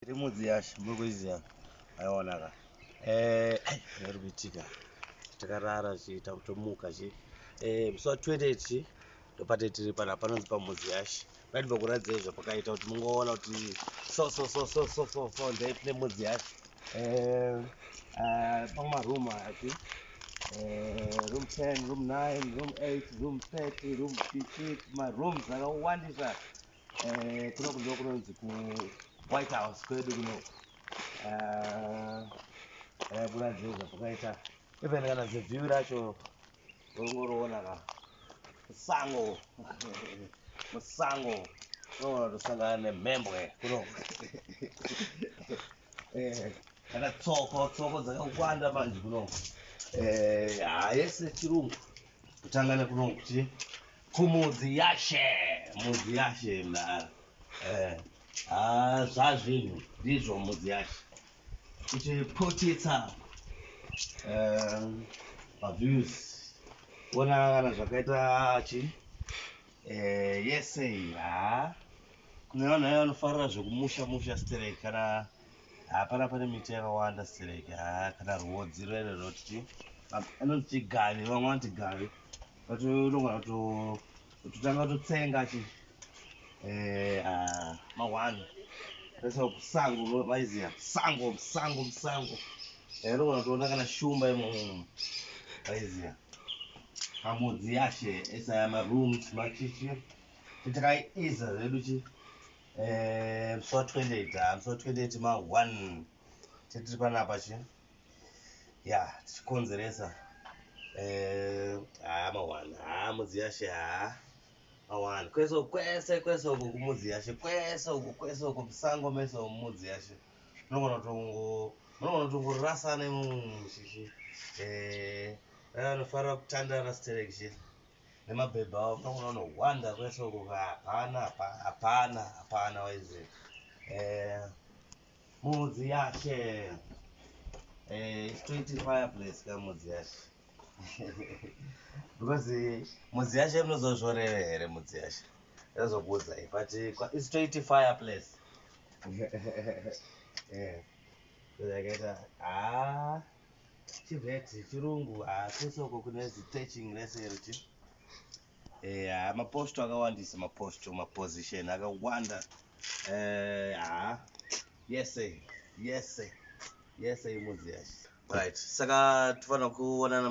Tiri Mudziyasha, muri kuiziva? Aiona ka. Ai, zviri kuitika. Takarara chi, takutomuka chi. Musi wa 28 chi, ndopate tiri pana panonzi paMudziyasha. Ndaibva kuratidzai zvapakaita kuti mungoona kuti so so so so so so so ndeipi neMudziyasha. Pamwe maroom aya chi. Room 10, room 9, room 8, room 30, room 15, marooms akawandisa. Kunoku ndo kunonzi ku White House kwedu kunoku. Kuratidza zvapakaita. Even kana ziview racho ungoriona ka. Musango. Musango. Unoona kutosangana nemhembwe kunoku. Kana tsoko, tsoko dzakawanda manje kunoku. Ha, yese chirungu. Kutanga nekunoku chi kumudzi yashe, mudzi yashe mdara. Ha, zvazvinhu ndizvo mudzi yashe. Tichiputitsa maviews. Ona kana zvakaita chi yese, ha, kune vanhu vaya vanofarira zvekumusha musha stereki, kana hapana pane miti yakawanda stereki. Ha, kana rwodzi rwere rwoti chi anonzi chigavi, vamwe vanoti gavi, but unogona kutotanga kutotsenga chi ma1 rese kusango, vaiziya sango, musango, musango. Unogona kutoona kana shumba imomo, vaiziya pamudzi yashe. Ese marooms machichi takaiisa zvedu chi musi wa28, ha, musi wa28 ma1 tiri panapa chi, ya, tichikonzeresa. Ha, ma1, ha, mudzi yashe, ha, ma1 kwese uku, kwese kwese uku kumudzi yashe, kwese uku, kwese uku, musango mese umu mudzi yashe. Munogona kutongorasana imomo chichi. Vaya vanofarira kutandara stereki chi nemabhebha avo, munogona kunohwanda kwese uku. Hapana, hapana, hapana, waiziva. Mudzi yashe, toiti fireplace ka mudzi yashe, because mudzi yashe munozozvoreve here? Mudzi yashe ndazokuudzai, but isi toiti fireplace. Yakaita, ha, chivheti chirungu. Ha, kwese uko kune zitaching rese richi. Ha, maposto akawandisa, maposto, maposition akawanda. Ha, yese yese yese imudzi yashe. Right, saka tofanira kuonana.